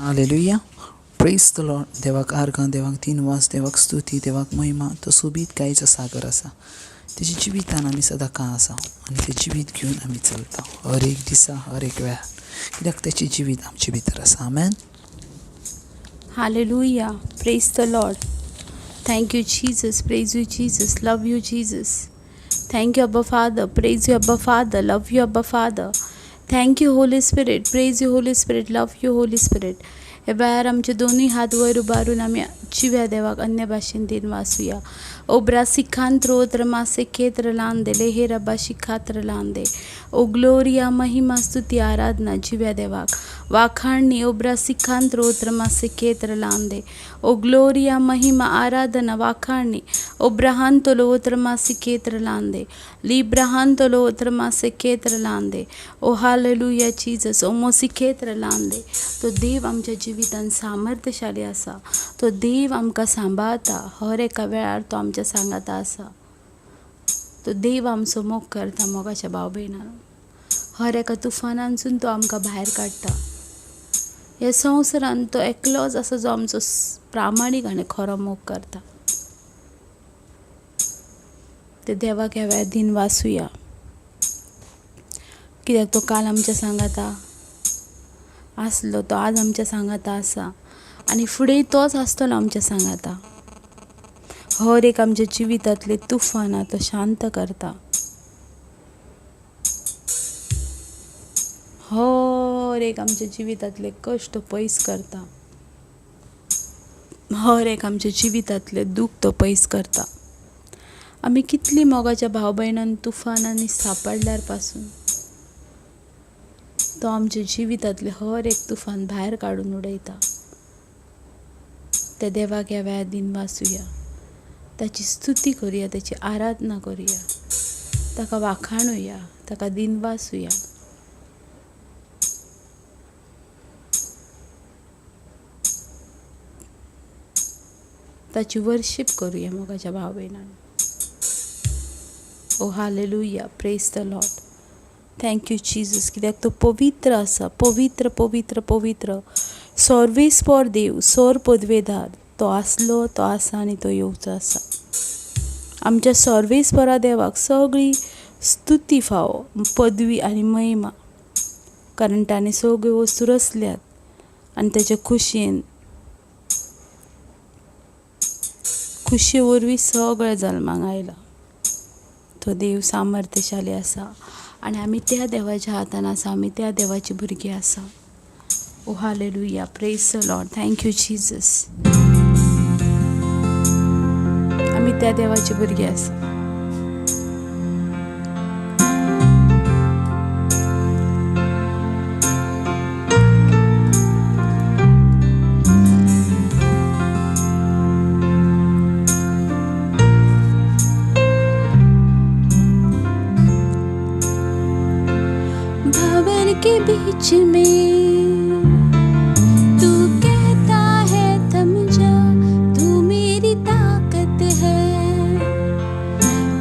Hallelujah, प्रेज the Lord. देवाक आर्गां, देवाक दिनवास, देवाक स्तुती, देवाक महिमा. तो सोबीत गायचो सागर आसा. तेजे जिवितान आमी सदां आसा आनी तें जिवीत घेवन आमी चलता हर एक दिसा, हर एक वेळार, कित्याक तेचें जिवीत आमचे भितर आसा. आमेन. Hallelujah, praise the Lord. Thank you Jesus, praise you Jesus, love you Jesus. Thank you Abba Father, praise you Abba Father, love you Abba Father. Thank you Holy Spirit, praise you Holy Spirit, love you Holy Spirit. ह्या वेळार आमचे दोनूय हात वयर उबारून आमी जिव्या देवाक अन्य भाशेन दिनवासुया. ओब्रा सिखांत्रोत्र मासे खेत्र लांदे लेहे रबा शिखात्र लांदे. ओ ग्लोरिया, महिमा, स्तुती, आराधना जिव्या देवाक वाखाणणी. ओब्रा सिखांत्रोत्र मासे खेत्र लांदे. ओ ग्लोरिया, महिमा, आराधना, वाखाणणी. ओब्राहांतोलोत्र मासे खेत्र लांदे. लिब्राहांतोलोत्र मासे खेत्र लांदे. ओ हालेलुया जीजस. ओ मोसी खेत्र लांदे. तो देव आमच्या जिवितान सामर्थ्यशाली आसा. तो देव आमकां सांबाळता. हर एका वेळार तो आमच्या सांगाता आसा. तो देव आमचो मोग करता मोगाच्या भाव भयणांनो. हर एका तुफानांसून तो आमकां भायर काडटा. ह्या संवसारांत तो एकलोच आसा जो आमचो प्रामाणीक आनी खरो मोग करता. ते देवाक ह्या वेळार दिनवासुया, कित्याक तो काल आमच्या सांगाता आसलो, तो आज आमच्या सांगाता आसा आनी फुडें तोच आसतलो आमच्या सांगाता. हर एक आमच्या जिवितांतले तुफानां तो शांत करता. हर एक आमच्या जिवितांतले कश्ट पयस करता. हर एक आमच्या जिवितांतले दूख तो पयस करता. आमी कितली मोगाच्या भाव भयणान तुफानांनी सांपडल्यार पासून तो आमच्या जिवितांतले हर एक तुफान भायर काडून उडयता. त्या देवाक ह्या वेळार दिनवासुया, ताची स्तुती करुया, ताची आराधना करुया, ताका वाखाणुया, ताका दिनवासुया. ताची वर्शीप करुया मोगाच्या भाव भयणान. ओ hallelujah, praise the Lord. Thank you Jesus, कित्याक तो पवित्र आसा. पवित्र पवित्र पवित्र सर्वेस्पर देव, सोर पदवेदार तो आसलो, तो आसा आनी तो येवचो आसा. आमच्या सर्वेस्परा देवाक सगळी स्तुती फावो, पदवी आनी महिमा, कारण ताणें सगळ्यो वस्तू रचल्यात आनी ताच्या खुशयेन, खुशये वरवीं सगळें जल्माक आयलां. तो देव सामर्थ्यशाली आसा आनी आमी त्या देवाच्या हातान आसा. आमी त्या देवाची भुरगीं आसा. ओ hallelujah, praise the Lord. Thank you Jesus. आमी त्या देवाची भुरगीं आसा. भंवर के बीच में तू कहता है थम जा, तू मेरी ताकत है,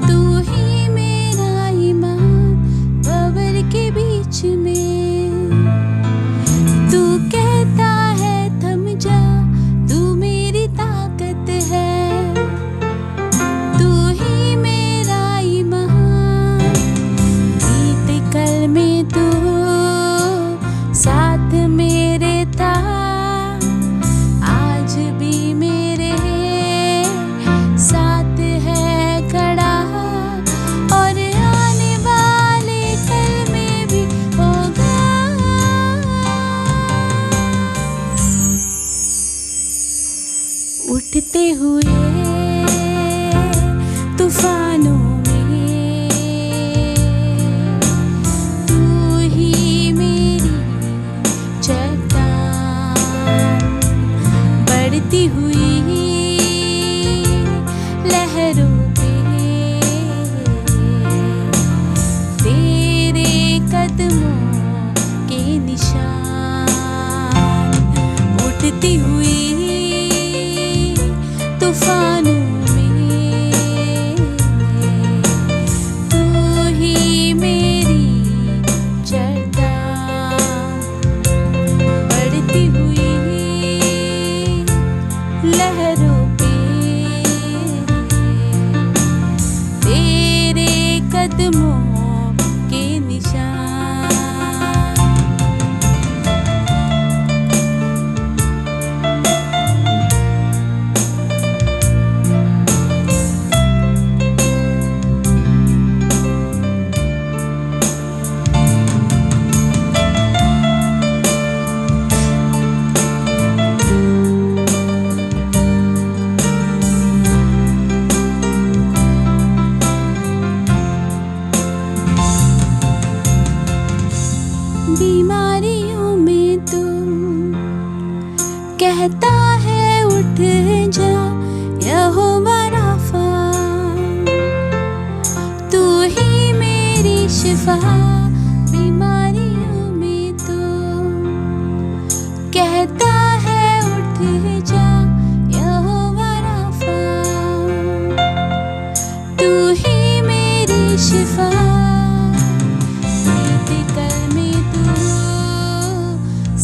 तू ही मेरा ईमान. भंवर के बीच में तू कहता है थम जा, तू मेरी ताकत है, तू ही मेरा ईमान. बीते कल में तू साथ मेरे था, आज भी मेरे साथ है खड़ा, और आने वाले कल में भी होगा. उठते हुए तूफानों में तू ही मेरी चट्टान, बढ़ती हुई लहरों पे तेरे कदमों के निशान. उठती हुई तूफानों में तू ही मेरी चट्टान, बढ़ती हुई शिफा बीमारियों में तू कहता है उठ जा यहोवा राफा, तू ही मेरी शिफा। बीते कल में तू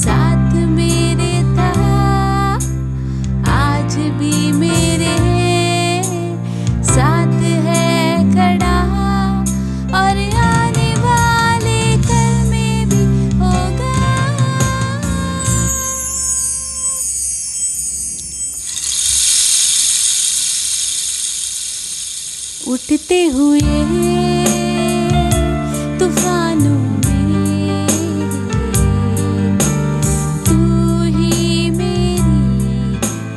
साथ मेरे था, आज भी मेरे साथ है खड़ा, और आने वाले कल में भी होगा। उठते हुए तूफानों में तू ही मेरी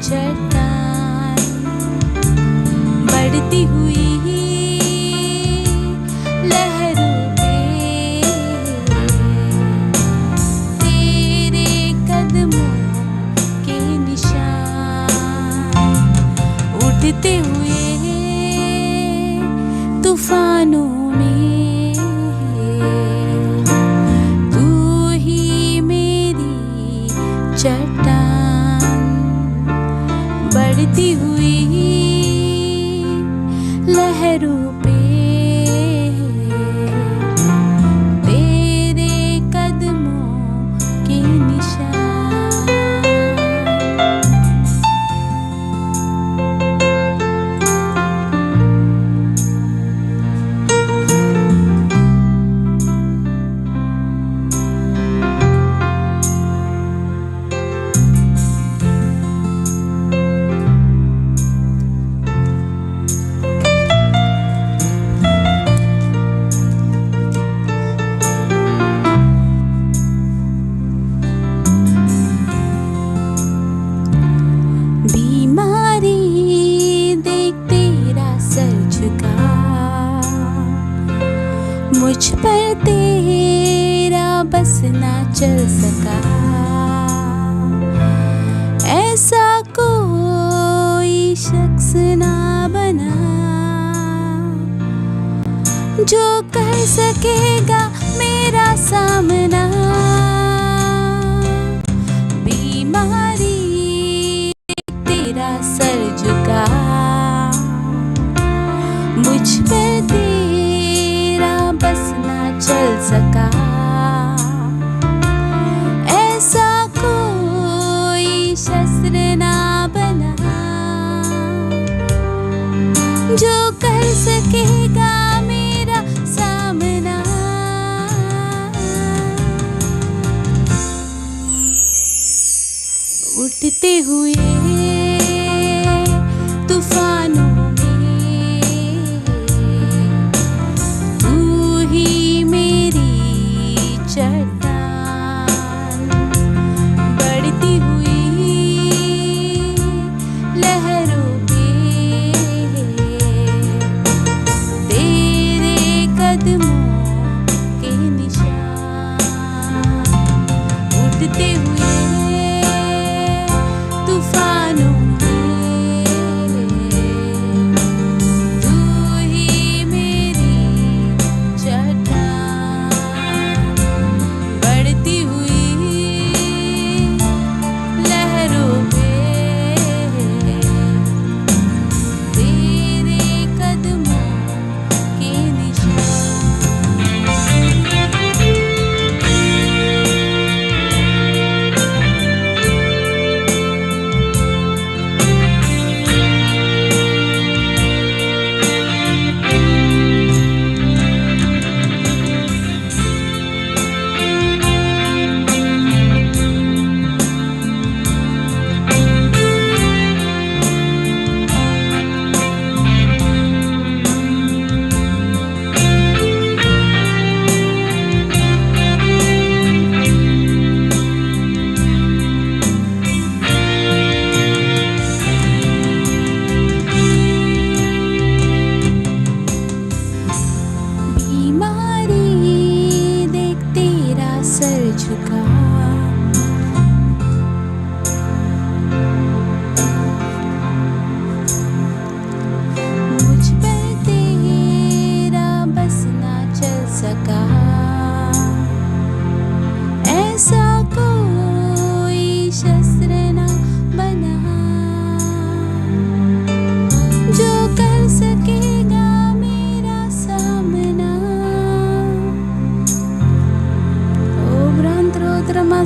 चट्टान, बढ़ती हुई लहरों पे तेरे कदमों के निशान। उठते हुए तूफानों में तू ही मेरी चट्टान, बढ़ती हुई लहरों पे तेरे कदमों के निशान। बीमारी देख तेरा सर झुका, मुझ पर तेरा बस ना चल सका। ऐसा कोई शख्स ना बना जो कर सकेगा मेरा सामना। बीमारी तेरा सर झुका, मुझ पर तेरा बस ना चल सका। ऐसा कोई शस्त्र ना बना जो कर सकेगा मेरा सामना। उठते हुए तूफानों में तू ही मेरी चट्टान, बढ़ती हुई लहरों पे तेरे कदमों के निशान। उठते हुए तूफानों में तू ही मेरी चट्टान, बढ़ती हुई लहरों पे तेरे कदमों के निशान।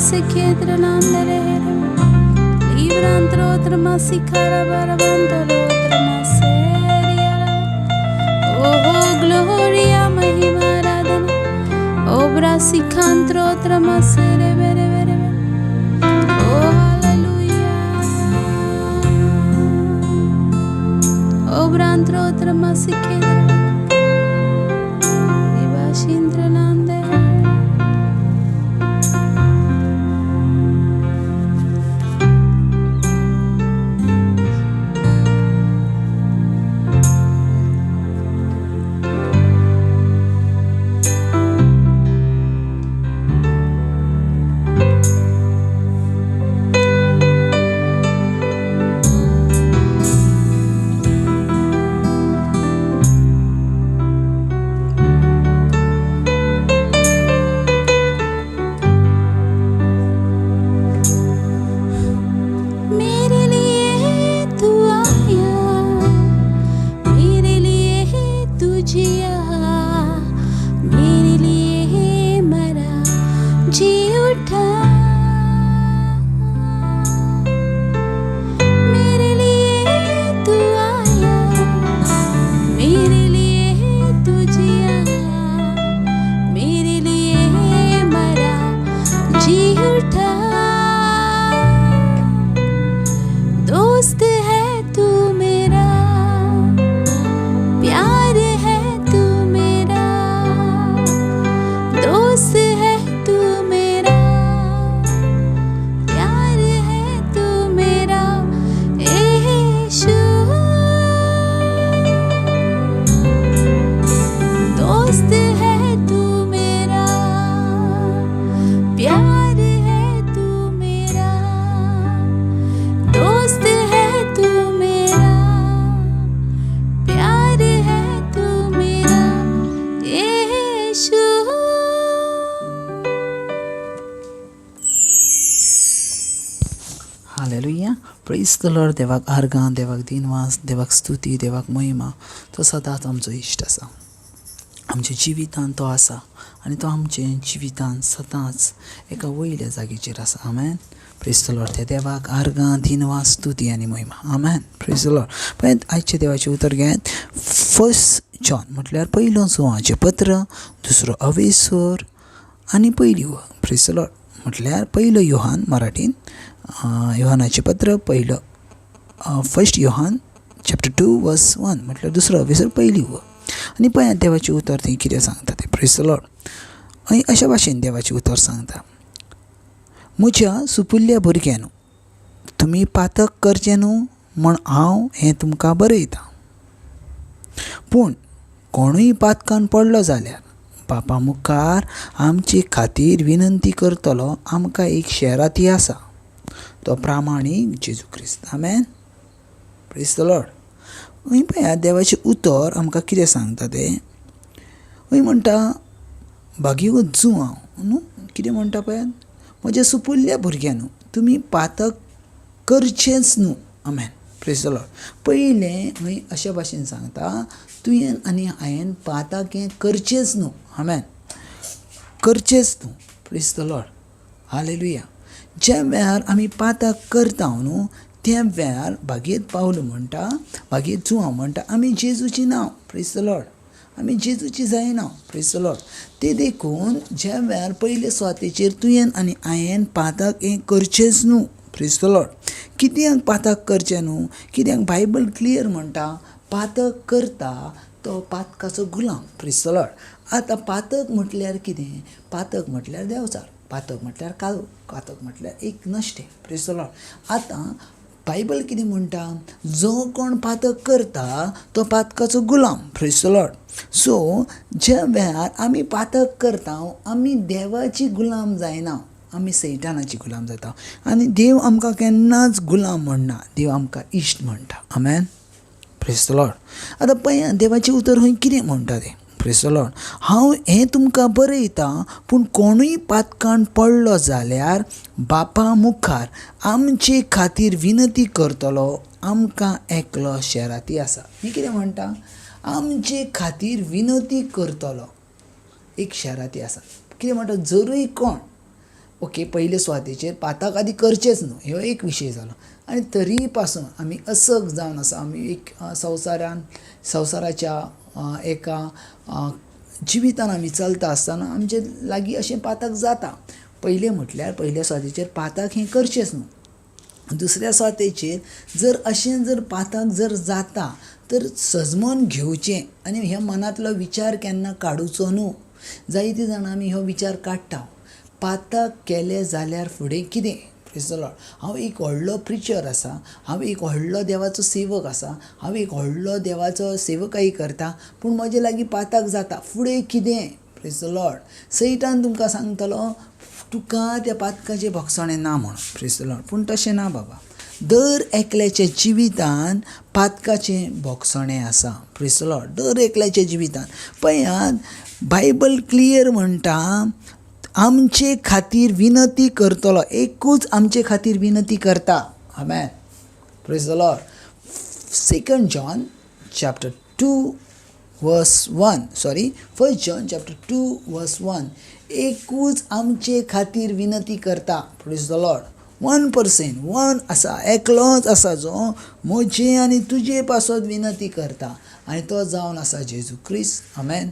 Oh gloria mahima aradhana. Obra sikantro tramasere bere bere. Oh hallelujah. Obrantro tramasikendra. Divashindra nande. Hallelujah. Praise the Lord. देवाक आर्गां, देवाक दिनवास, देवाक स्तुती, देवाक महिमा. तो सदांच आमचो इश्ट आसा, आमच्या जिवितान तो आसा आनी तो आमच्या जिवितान सदांच एका वयल्या जागेचेर आसा. आमेन. प्रेज the Lord. त्या देवाक आर्गां, दिनवास, स्तुती आनी महिमा. आमेन. Praise the Lord. पळयात आयचें देवाचें उतर घेयात. फर्स्ट जॉन म्हटल्यार पयलो जुवाचें पत्र, दुसरो अवेसर आनी पयली व. प्रेज the Lord. म्हटल्यार पयलो योहान, मराठीन योहानाचें पत्र पयलो, फर्स्ट योहान चॅप्टर 2 वर्स 1 म्हटल्यार दुसरो अवेसर पयली व. आनी पळयात देवाचें उतर थंय कितें सांगता तें. प्रेज the Lord. आनी अशा भाशेन देवाचें उतर सांगता, म्हज्या सुपुल्ल्या भुरग्यान तुमी पातक करचें न्हू म्हण हांव हें तुमकां बरयतां. पूण कोणूय पातकान पडलो जाल्यार बापा मुखार आमचे खातीर विनंती करतलो आमकां एक शेराती आसा, तो प्रामाणीक जेजू क्रिस्त. आमेन. Praise the Lord. हय पळयात देवाचें उतर आमकां कितें सांगता तें. हय म्हणटा भागीवत जुवांव न्हू, कितें म्हणटा पळयात, म्हज्या सुपुल्ल्या भुरग्यां तुमी पातक करचेंच न्हू. आमेन. Praise the Lord. पयलें हय अशा भाशेन सांगता, तुवें आनी हांवें पातक हें करचेंच न्हू. आमेन. करचेंच न्हू. Praise the Lord. Hallelujah. ज्या वेळार आमी पातक करता न्हू त्या वेळार भागयत पावलो म्हणटा, भागयत जुवांव म्हणटा, आमी जेजूची नांव. प्रेज the Lord. आमी जेजूची जायना. Praise the Lord. ते देखून ज्या वेळार पयले सुवातेचेर तुवें आनी हांवें पातक हें करचेंच न्हू. Praise the Lord. कित्याक पातक करचें न्हू? कित्याक बायबल क्लियर म्हणटा, पातक करता तो पातकाचो गुलाम. Praise the Lord. आतां पातक म्हटल्यार कितें? पातक म्हटल्यार देंवचार, पातक म्हटल्यार काळोख, पातक म्हटल्यार एक नश्टें. Praise the Lord. आतां बायबल कितें म्हणटा, जो कोण पातक करता तो पातकाचो गुलाम. Praise the Lord. सो ज्या वेळार आमी पातक करता आमी देवाची गुलाम जायना, आमी सैतानाची गुलाम जाता. आनी देव आमकां केन्नाच गुलाम म्हणना, देव आमकां इश्ट म्हणटा. आमेन. Praise the Lord. आतां पळया देवाचें उतर खंय कितें म्हणटा तें. Praise the Lord. हांव हें तुमकां बरयतां, पूण कोणूय पातकान पडलो जाल्यार बापा मुखार आमचे खातीर विनंती करतलो आमकां एकलो शेराती आसा. ही कितें म्हणटा, आमचे खातीर विनंती करतलो एक शेराती आसा. कितें म्हणटा, जरूय कोण ओके, पयले सुवातेचेर पातक आदी करचेच न्हू, ह्यो एक विशय जालो. आनी तरी पासून आमी असक जावन आसा, आमी एक संवसारान संवसाराच्या एका जिवितान आमी चलता आसतना आमचे लागीं अशें पातक जाता. पयलें म्हटल्यार पयल्या सुवातेचेर पातक हें करचेंच न्हू. दुसऱ्या सुवातेचेर जर अशें जर पातक जर जाता तर सजमन घेवचें आनी ह्या मनांतलो विचार केन्ना काडुचो न्हू. जायते जाणां आमी हो विचार काडटा, पातक केलें जाल्यार फुडें कितें? प्रेज the Lord. हांव एक व्हडलो प्रिचर आसा, हांव एक व्हडलो देवाचो सेवक आसा, हांव एक व्हडलो देवाचो सेवकाई करता, पूण म्हजे लागीं पातक जाता, फुडें कितें? Praise the Lord. सैतान तुमकां सांगतलो तुका त्या पातकाचें भोगसणें ना म्हणून. प्रेज the Lord. पूण तशें ना बाबा, दर एकल्याच्या जिवितान पातकाचें भोगसणें आसा. प्रेज the Lord. दर एकल्याच्या जिवितान पळयात, बायबल क्लियर म्हणटा आमचे खातीर विनती करतलो, एकूच आमचे खातीर विनती करता. आमेन. Praise the Lord. Second John chapter 2 verse 1, sorry, first John chapter 2 verse 1, एकूच आमचे खातीर विनती करता. Praise the Lord. 1% one आसा, एकलोच आसा जो म्हजे आनी तुजे पासत विनती करता आनी तो जावन आसा जेजू क्रिस्त. आमेन.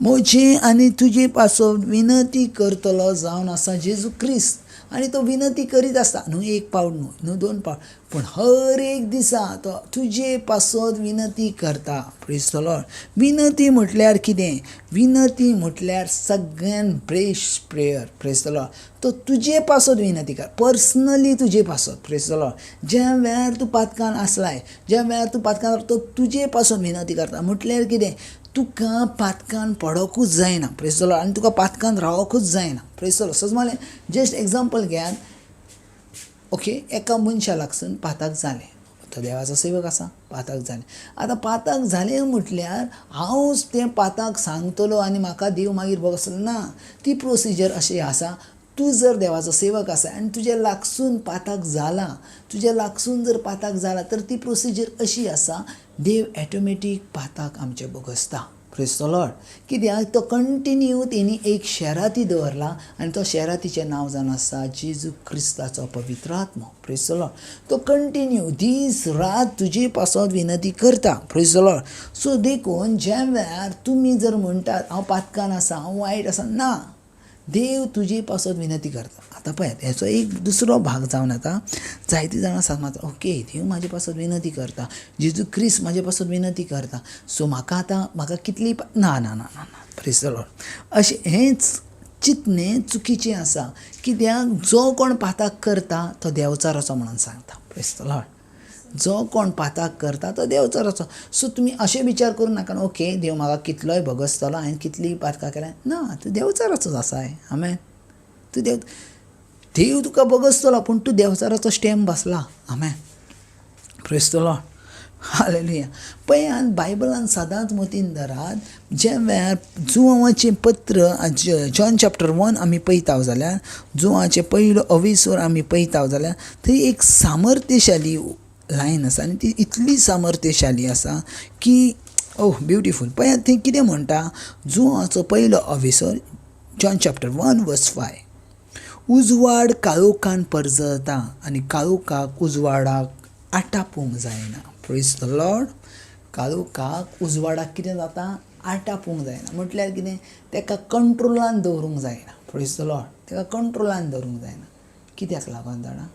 म्हजे आनी तुजे पासत विनती करतलो जावन आसा जेजू क्रिस्त आनी तो विनती करीत आसता, न्हू एक पावट न्हू, न्हू दोन पावट, पूण हर एक दिसा तो तुजे पासत विनती करता. Praise the Lord. विनती म्हटल्यार कितें? विनती म्हटल्यार सगळ्यान best prayer. Praise the Lord. तो तुजे पासत विनती कर, पर्सनली तुजे पासत. Praise the Lord. ज्या वेळार तूं पातकान आसलाय, ज्या वेळार तूं पातकान, तो तुजे पासत विनती करता. म्हटल्यार कितें? तुका पातकान पडोकूच जायना. Praise the Lord. आनी तुका पातकान रावकूच जायना. Praise the Lord. सजमालें जस्ट एग्जाम्पल घेयात, ओके, एका मनशा लागसून पातक जालें, तो देवाचो सेवक आसा, पातक जालें. आतां पातक जालें म्हटल्यार हांवच तें पातक सांगतलो आनी म्हाका देव मागीर भोगसलो ना. ती प्रोसिजर अशी आसा, तूं जर देवाचो सेवक आसा आनी तुज्या लागसून पातक जाला, तुज्या लागसून जर पातक जाला तर ती प्रोसिजर अशी आसा, देव एटोमॅटीक पातक आमचें भोगसता. Praise the Lord. कित्याक तो कंटिन्यू तेणी एक शेराती दवरला आनी तो शेरातीचें नांव जावन आसा जेजू क्रिस्ताचो पवित्र आत्मो. Praise the Lord. तो कंटिन्यू दीस रात तुजे पासत विनती करता. Praise the Lord. सो देखून ज्या वेळार तुमी जर म्हणटात हांव पातकान आसा, हांव वायट आसा, ना, देव तुजे पासत विनती करता. आतां पळयात, हेचो एक दुसरो भाग जावन आतां जायते जाणां सांगता, ओके, देव म्हाजे पासत विनती करता, जेजू क्रिस्त म्हाजे पासत विनती करता, सो म्हाका आतां म्हाका कितली ना ना ना ना ना. Praise the Lord. अशें हेंच चिंतणें चुकीचें आसा. कित्याक जो कोण पातक करता तो देंवचाराचो म्हणून सांगता. Praise the Lord. जो कोण पातक करता तो देंवचाराचो. सो तुमी अशें विचार करूं नाका, ओके, देव म्हाका कितलोय भोगसतलो, हांवें कितलीय पातकां केल्या, ना, तूं देंवचाराचोच आसाय. आमेन. तूं देव, देव तुका भोगसतलो, पूण तूं देंवचाराचो स्टॅम्प बसला. आमेन. Praise the Lord. Hallelujah. पळयात, बायबलान सदांच मतीन धरात, ज्या वेळार जुवाचें पत्र जॉन चॅप्टर 1 आमी पळयता जाल्यार, जुवाचें पयलो अविसोर आमी पळयता जाल्यार थंय एक सामर्थ्यशाली लायन आसा आनी ती इतली सामर्थ्यशाली आसा की ओह ब्युटिफूल. पळयात थंय कितें म्हणटा, जुवाचो पयलो अविसोर जॉन चॅप्टर 1 वर्स 5, उजवाड काळोखान परजळता आनी काळोखाक उजवाडाक आटापूंक जायना. Praise the Lord. काळोखाक उजवाडाक कितें जाता? आटापूंक जायना. म्हटल्यार कितें? तेका कंट्रोलान दवरूंक जायना. Praise the Lord. तेका कंट्रोलान दवरूंक जायना. कित्याक लागून जाणा?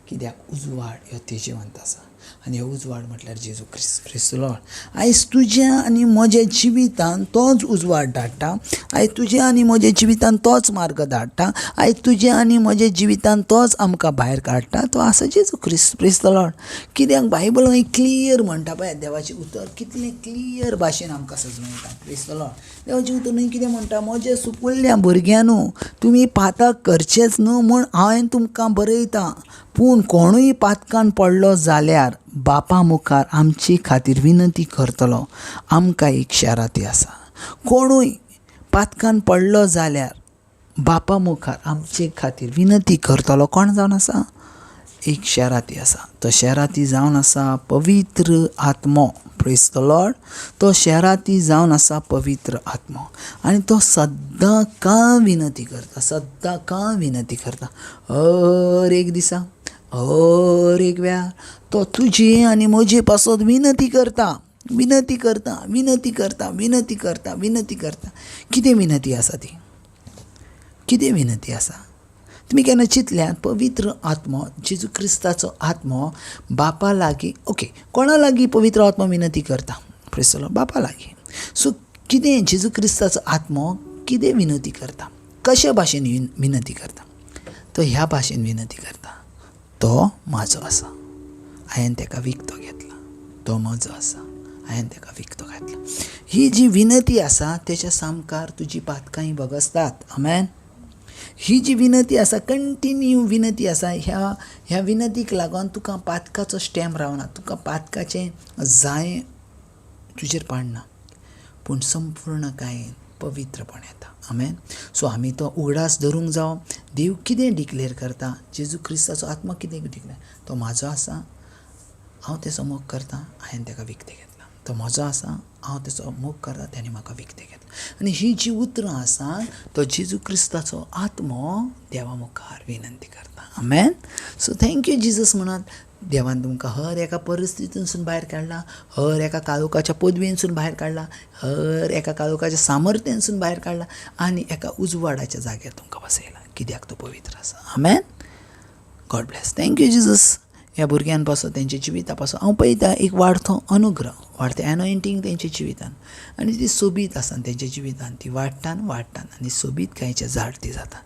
कित्याक उजवाड ह्यो तेजेवंत आसा आनी ह्यो उजवाड म्हटल्यार जेजू क्रिस्त. Praise the Lord. आयज तुज्या आनी म्हज्या जिवितान तोच उजवाड धाडटा, आयज तुज्या आनी म्हज्या जिवितान तोच मार्ग धाडटा, आयज तुज्या आनी म्हज्या जिवितान तोच आमकां भायर काडटा, तो आसा जेजू क्रिस्त. Praise the Lord. कित्याक बायबल क्लियर म्हणटा, पळय देवाचें उतर कितलें क्लियर भाशेन आमकां सजमयता. Praise the Lord. देवाचें उतर न्हय कितें म्हणटा, म्हज्या सुपुल्ल्या भुरग्यांनो, तुमी पातक करचेच न्हू म्हूण हांवें तुमकां बरयता, पूण कोणूय पातकान पडलो जाल्यार बापा मुखार आमचे खातीर विनती करतलो, आमकां एक शेराती आसा. कोणूय पातकान पडलो जाल्यार बापा मुखार आमचे खातीर विनती करतलो कोण जावन आसा? एक शेराती आसा. तो शेराती जावन आसा पवित्र आत्मो. प्रेज the Lord. तो शेराती जावन आसा पवित्र आत्मो आनी तो सद्दां का विनती करता, सद्दां का विनती करता. हर एक दिसा, हर एक वेळार तो तुजी आनी म्हजी पासत विनती करता, विनती करता, विनती करता, विनती करता, विनती करता. कितें विनती आसा ती? कितें विनती आसा? तुमी केन्ना चिंतल्यात पवित्र आत्मो, जेजू क्रिस्ताचो आत्मो बापा लागीं, ओके, कोणा लागीं पवित्र आत्मो विनती करता? प्रेज the Lord, बापा लागीं. सो कितें जेजू क्रिस्ताचो आत्मो कितें विनती करता? कशे भाशेन विनती करता? तो ह्या भाशेन विनती करता, तो म्हाजो आसा, हांवें ताका विकतो घेतला, तो म्हजो आसा, हांवें ताका विकतो घेतला. ही जी विनती आसा तेच्या सामकार तुजी पातकांय भोगसतात. आमेन. ही जी विनती आसा, कंटिन्यू विनती आसा, ह्या विनतीक लागून तुका पातकाचो स्टॅम्प रावना, तुका पातकाचें जाय तुजेर पाडना, पूण संपूर्ण कायेन पवित्रपण येता. आमेन. सो आमी तो उगडास धरूंक जावो. देव कितें डिक्लेर करता, जेजू क्रिस्ताचो आत्मा कितें डिक्लेर, तो म्हाजो आसा, हांव तेचो मोग करता, हांवें ताका विकतें घेतला. तो म्हजो आसा, हांव तेचो मोग करता, तेणें म्हाका विकतें घेतला. आनी ही जी उतरां आसा, तो जेजू क्रिस्ताचो आत्मो देवा मुखार विनंती करता. Amen. So thank you Jesus म्हणात. देवान तुमकां हर एका परिस्थितींतसून भायर काडला, हर एका काळोखाच्या पदवेनसून भायर काडला, हर एका काळोखाच्या सामर्थ्यानसून भायर काडला आनी एका उजवाडाच्या जाग्यार तुमकां बसयला, कित्याक तो पवित्र आसा. आमेन. God bless. Thank you Jesus. ह्या भुरग्यां पासून, तेंच्या जिविता पासून हांव पळयता एक वाडतो अनुग्रह, वाडतें एनोयंटींग तेंच्या जिवितान, आनी ती सोबीत आसा तेंच्या जिवितान, ती वाडटान वाडटान आनी सोबीत कांयचें झाड ती जाता.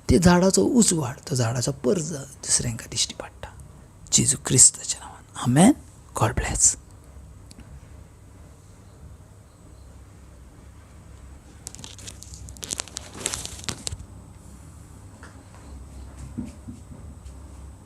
ते झाडाचो उजवाड, तो झाडाचो पर्ज दुसऱ्यांका दिश्टी पडटा. जेजू क्रिस्ताच्या नांवान. आमेन. God bless.